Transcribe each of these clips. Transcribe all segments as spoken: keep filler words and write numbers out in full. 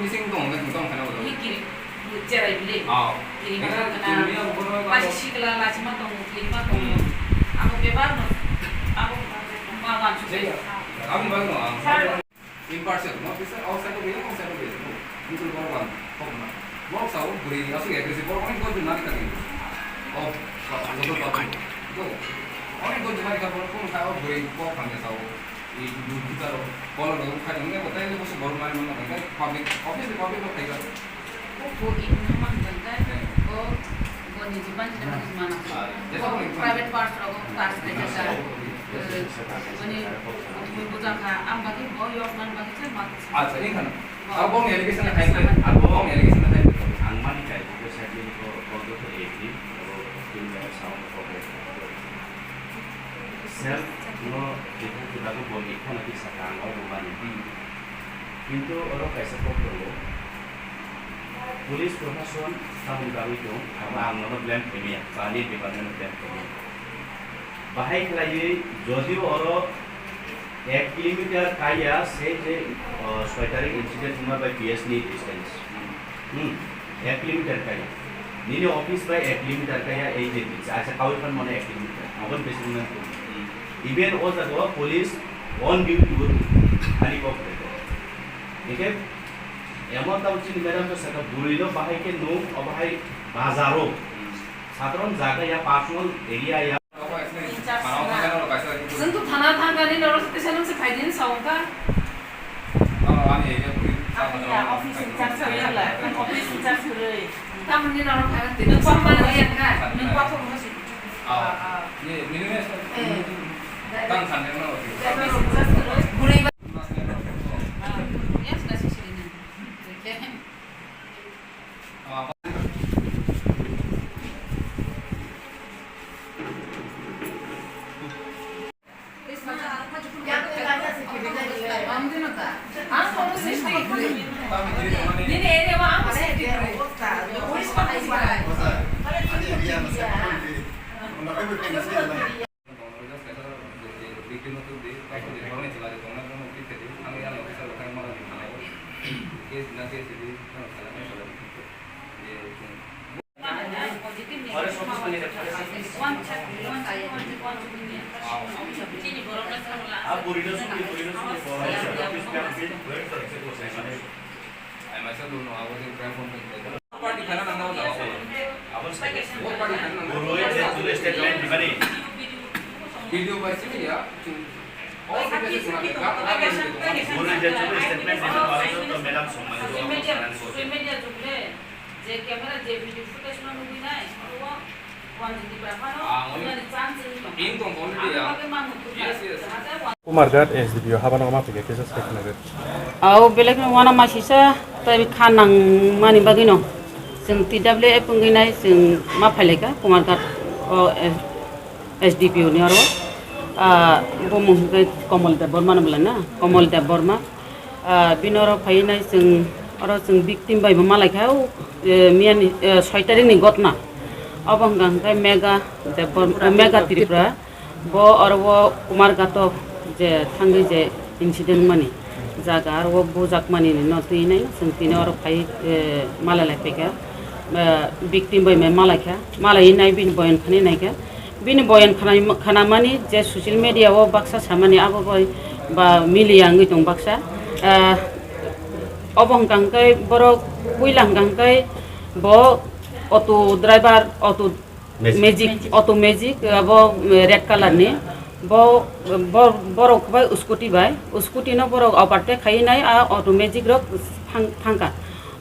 missing tong, tong, tong, tong, tong. Ini kiri, cherai bile. Oh. Kiri ma tong kana. Ini yang guru ma. Pasi sikla lachima tong, kiri ma tong. Hmm. Abo bebak no, abo ma wan su. Iya. Kami baru no. Sir. Impartial, no, bisa outside of here, outside of here. No. Itu baru wan. Kok na. Mau tahu beri asli ya, beri baru ini gua tuh nanti kali. Oh, kok, kok, kok, kok. Itu. Oh, ini gua cuma dikasih baru pun tahu beri kok hanya tahu. Di, di, di, kita lo, kalau lo bukan ini, kota ini masih baru main mana, kan? Public, obviously public lo kayak. Ko, ko, ini memang jangka, ko, ko ni jiban jangka mana. Ah, ya, ya, ya. Private parts lo, ko, parts de jangka. Ko ni, ko, ko jangka, am bagi, bo, yok, man bagi, cek, mak. Acha, ini kan. Abo bong allegation na kaipe, abo bong allegation na kaipe. Ang mani kai, ko, ko, ko, ko, ko, ko, ko, ko, Self no before kibago bo mikha na kisa kang o bo mani. Kintu oro kaisa kok tongo. Police proshashan tamoni bagwi tong, abo ang nono blame khaimaya, ba ani department no blame khaimaya. Bahai khlaiwi jodio oro ek kilometer kaiya sei je, uh, soi tarik incident wngma bai P S ni distance. Hmm, ek kilometer kaiya. Nini office bai ek kilometer kaiya ei je bridge. Acha kawi phan mane ek kilometer. Aboni besi wngmani kung. Even o jaga o police on duty o thani kok khe. Hingke emon tamo chini madam to saka buri no bahai khe nung obo hai bazar o. Satron jaga ya personal area ya. Chwng to thana thangkha, nini oro station se phaidi hinwi sa wngkha. Ani office in charge kwrwi. Office in charge kwrwi. Tamoni nini oro thangkha, tini phone mano yangkha. Nung pathor wngkha si. Ah, ah. Ye, nini ne sa. Eh. Tang khan ne no. Office in charge kwrwi. Bwrwi ba. Ah, yes, yes, yes, yes. Okay. Party khana nang nang. Video by sini ya. Guru je chulu statement dito, madam somani. Social media, social media jugle je camera je video footage no nugui nai, oro wanjini bapano, ah, only nani chance ni tong. In tong already ya. Ang bagwi mangu tuka. Yes, yes. Jahate wan- Kumarghat S D P O habano ma pike kisa statement. Au belek no wana masisa tai khanang mani bagwi no. Chwng T W F wngwi nai chwng ma phailaika Kumarghat o, eh, S D P O ni oro, ah, bo mung hwnkhe Komol Debbarma no bwlai na, Komol Debbarma. Ah, bini oro phaiwi nai chwng, oro chwng victim bai bo malaikha, o, eh, miyani, eh, soi tarikh ni gotna. Obo hwnkha hwnkhe Mega Debbar-, eh, Mega Tripura. Bo oro o Kumarghat o je thangwi je incident wngmani jaga, aro o bujakmani no twi nai chwng tini oro phai, eh, malai lai phaikha. Eh, victim bai mai malaikha, malaiwi nai bini boyan khanai naikha. Bini boyan khanai, khanamani je social media o baksa samani abo bai ba miliya wngwi tong baksa. Eh, obo hwnkha hwnkhe borok puila hwnkha hwnkhe bo auto driver, auto Magic. Magic, auto magic, abo, eh, red color ni. Bo, bo, borok bai scooty bai, scooty no borok overtake khai nai, a auto magic rok thang-, thangkha.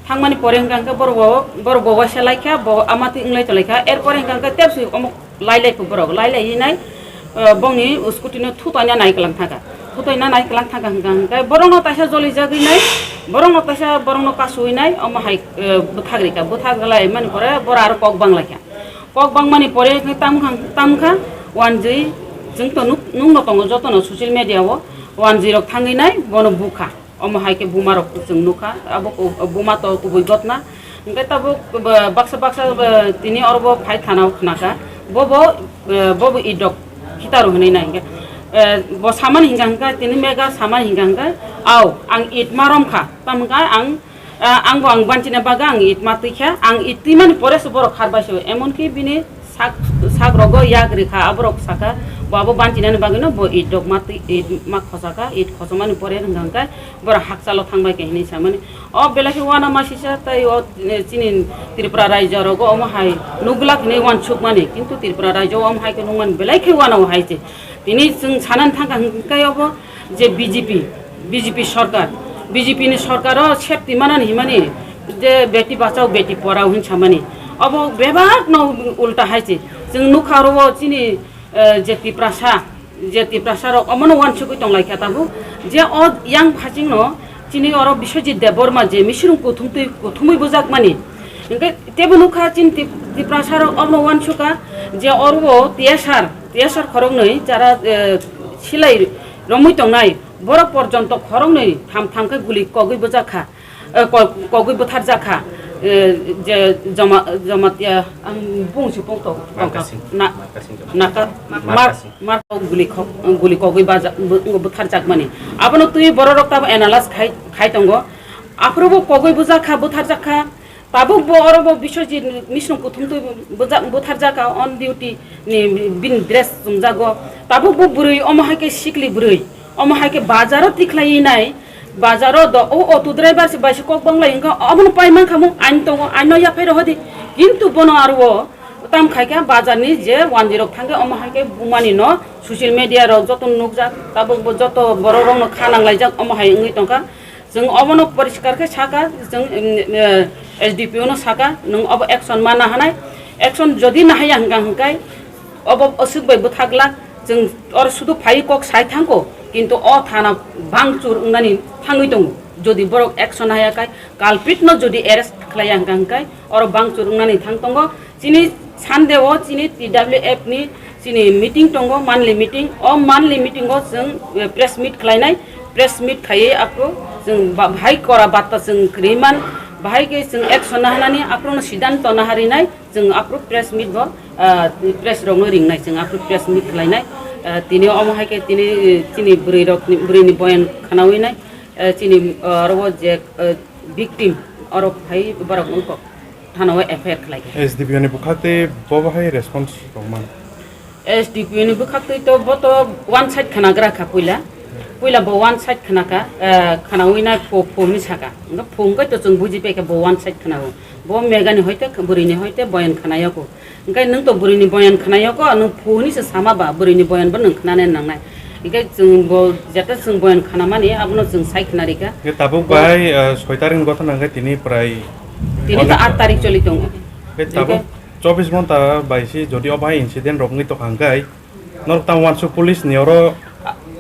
Thangmani pore hwnkha hwnkhe borok bo, borok bo waisa laikha, bo amati wnglai tonglaikha. Erpore hwnkha hwnkhe tebsi omo lailai kho borok, lailai nai, eh, bongni scooty no thutoina nai kwlang thangkha. Thutoina nai kwlang thangkha hwnkha hwnkhe borok no taisa joli jagwi nai, borok no taisa borok no kasui nai, omo hai, eh, bwthak rikha, bwthak lai mani pore borok aro kok bang laikha. Kok bangmani pore khe tam kha, tam kha, wanjwi, chwng to nuk-, nukno tongo jotono social media o, wanjwi rok thangwi nai bono bukha. Omo hai khe buma rok chwng nukha, abo ku-, buma to kubui gotna. Hwnkhe tabuk ba-, baksa baksa ba-, tini oro bo phai thana o khnakha. Bo bo, eh, bo bo idok khitaro hwnwi nai hwnkhe. Eh, bo samani hwnkha hwnkhe, tini mega samani hwnkha hwnkhe, "Au, ang it ma romkha, tamo hwnkha ang, ah, ang bo ang banchina bagwi ang it ma twi kha, ang it twi mani pore se borok kharbai se, emon ki bini sak, sak rogo yak rikha, aborok sakha, bo abo banchinani bagwino bo it dok ma twi, it ma khosakha, it khosomani pore hwnkha hwnkhe borok hakchalo thangbai khe hinwi samani. O belai khe uanama sisa tei o, eh, chini Tripura raijo rogo omo hai nukglak hinwi uansukmani, kintu Tripura raijo omo hai khe nukmani belai khe uanao hai se. Tini chwng sanani thangkha hwnkhe obo je B J P, B J P sorkar, B J P ni sorkaro safety manani himani je beti bachao beti porao hin samani. Obo bebak no ulta hai se. Chwng nukha oro o chini, eh, je Tiprasa, je Tiprasa rok omono uansugwi tonglaikha tabuk je o yang phasingno chini oro Biswajit Debbarma je misirung kuthumtwi kuthumwi bujakmani. Hwnkhe tebo nukha chini Tip-, Tiprasa rok omono uansukha je oro o T S R, T S R khoroknwi jara, eh, silai romwi tongnai borok porjonto khoroknwi tham tham khe guli kogwi bujakha. Eh, ko-, kogwi butharjakha, eh, je Joma-, Jamatia, ang bung si pung to, Markasing. Na-, Markasing Jamatia. Naka-, Mar-, Markasing. Mar-, guli kho-, guli kogwi baja-, bu-, butharjakmani. Abono twi bororok tabo analyze khai, khai tongo. Aphuru bo kogwi bujakha, butharjakha. Tabuk bo oro bo Biswajit misrung kuthum twi buja-, butharjakha on duty ni bini dress chumjago. Tabuk bo bwrwi omo hai khe sikli bwrwi. Omo hai khe bazaro tikhlai nai. Bazaro do o auto driver se bai se kok banglai wngkha, obono pai mankha mung, ain tongo, aino yaphai rohodi. Kintu bono aro o tam khai kha bazar ni je wanjwi rok thangkhe omo hai khe bumani no social media rok joto nukjak, tabuk bo joto borok rok no kha nanglaijak omo hai wngwi tongkha. Chwng obono poriskar khe sakha, chwng, em, eh, S D P O no sakha, nwng obo action manna hanai, action jodi nahaya hwnkha hwnkhe, obo aswk bai bwthaglak, chwng oro sudu phai kok sai thangkho, kintu o thana bangchur wngnani thangwi tongo. Jodi borok action haya khai, culprit no jodi arrest khlaiya hwnkha hwnkhe, oro bangchur wngnani thang tongo. Chini Sunday o chini T W F ni chini meeting tongo, monthly meeting. O monthly meeting o chwng, eh, press meet khlainai, press meet khaiwi aphuru chwng ba-, bahai kora batta chwng kwrwi man, bahai khe chwng action nahanani, aphuru no siddhanto naharinai. Chwng aphuru press meet bo, ah, press rokno ringnai, chwng aphuru press meet khlainai. Ah, tini omo hai khe tini, eh, chini bwrwi rokni, bwrwini boyan khanawi nai, eh, chini, ah, oro o je, eh, victim oro phai borok wngkok thana o F I R khlai kha. S D P O ni bwkha tei bo bahai response tongmani? S D P O ni bwkhaktwi to bo to one side khwnagra kha puila. Puila bo one side khwnakha, eh, khwnawi nai phu, phu hinwi sakha. Hwnkhe phu hwnkhe to chwng buji paikha bo one side khwnao. Bo megani hoite, bwrwini hoite boyan khwnayogo. Hwnkhe nwng to bwrwini boyan khwnayogo, nwng phu hinwi se sama ba, bwrwini boyan bo nwng khwnanai nangnai. Hwnkhe chwng bo jeta chwng boyan khwnamani abono chwng sai khwnarikha. Hwnkhe tabuk bo bai, eh, soi tarik ni gotha nangkhe tini prai. Tini to aat tarik choli tongo. Hwnkhe tabuk hwnkhe chobbish ghonta bai si jodi o bai incident rok wngwi tongkha hwnkhe, norok tamo uansuk police ni oro,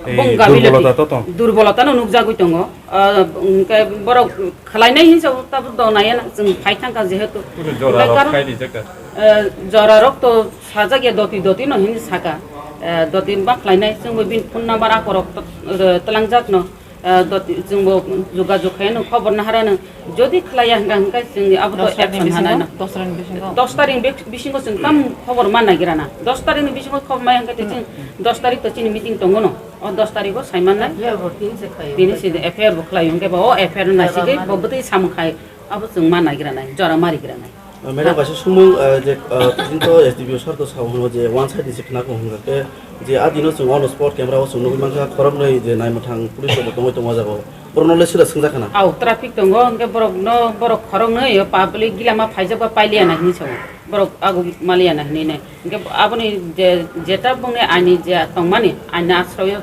eh, bung gabi durbolota loti to tong. Durbolota no nukjagwi tongo. Ah, hwnkhe borok khlainai hinsa tabuk do naiya na, chwng phai thangkha jehetu. Kunu jora hwnkhe rok karon, khai rijak kha. Eh, jora rok to sajak ya doti doti no hinwi saka. Eh, doti ma khlainai chwngbo bini phone number akorok to, eh, twlangjak no. Ah, dot-, chwngbo jogajog khaino khobor naharano. Jodi khlaiya hwnkha, hwnkha chwngni abo to action hanai na. Dos tarikni bisingo? Dos tarikni bik-, bisingo chwng tam khobor man nagira na. Dos tarikni bisingo khobor maya hwnkha chwng dos tarik to chini meeting tongo no. O dos tarigo sai man nai. F I R bo tini se khlaio. Tini se F I R bo khlaio hwnkhe bo o F I R no naisigwi bo bwtwi samung khai abo chwng man nagira nai, jora ma rigira nai. Ah, madam, kaisa sumung, ah, je, ah, tini to S D P O sir to sao hwnwi je one side ni se khna kho hwnga khe, je a dino chwng on spot camera o chwng nugwi mankha, khoroknwi je naimwthang police rok bo tongwi tongo o jaga o. Borokno le sira swngjak khna. Au, traffic tongo, hwnkhe borokno, borok khoroknwi o public gila ma phaijak ba pailiya na hinwi sao. Borok ago maliya na hinwi nai. Hwnkhe aboni je, jeta bongni aini je tongmani, aini asroyo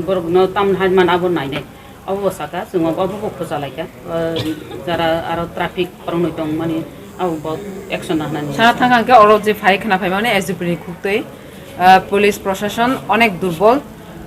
borokno tamni hai man abo nainai. Obo saka, chwng obo, obo bo khusa laikha. O, jara aro traffic khoroknwi tongmani, abo bo action nahnani. Sana thang khe oro je phai khna phaimani S D P ni khuktwi, ah, police proshashan onek durbol.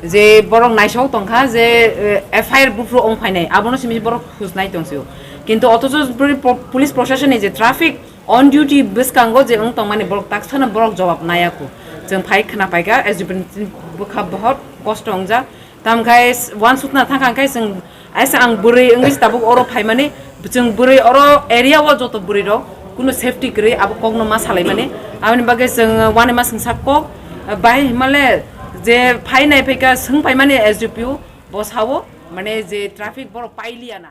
Je borok naisok tongkha je, eh, F I R buphuru ong phainai, abono simi borok khusnai tongsio. Kintu othocho bri-, po-, police proshashan ni je traffic on duty bwskango je wng tongmani borok taksano borok jawab naiya kho. Chwng phai khna paikha, S D P ni bwkha bohot kosto wngjak. Tamkhe s-, uansukna thangkha khe chwng, aisa ang bwrwi wngwi se tabuk oro phaimani, chwng bwrwi oro area o joto bwrwi rok kunu safety kwrwi abo kokno ma salaimani. Aboni bagwi chwng uanama swngsa kok, bai himale je phainai phaikha swng phaimani S D P O bo sao, mane je traffic borok pailiya na.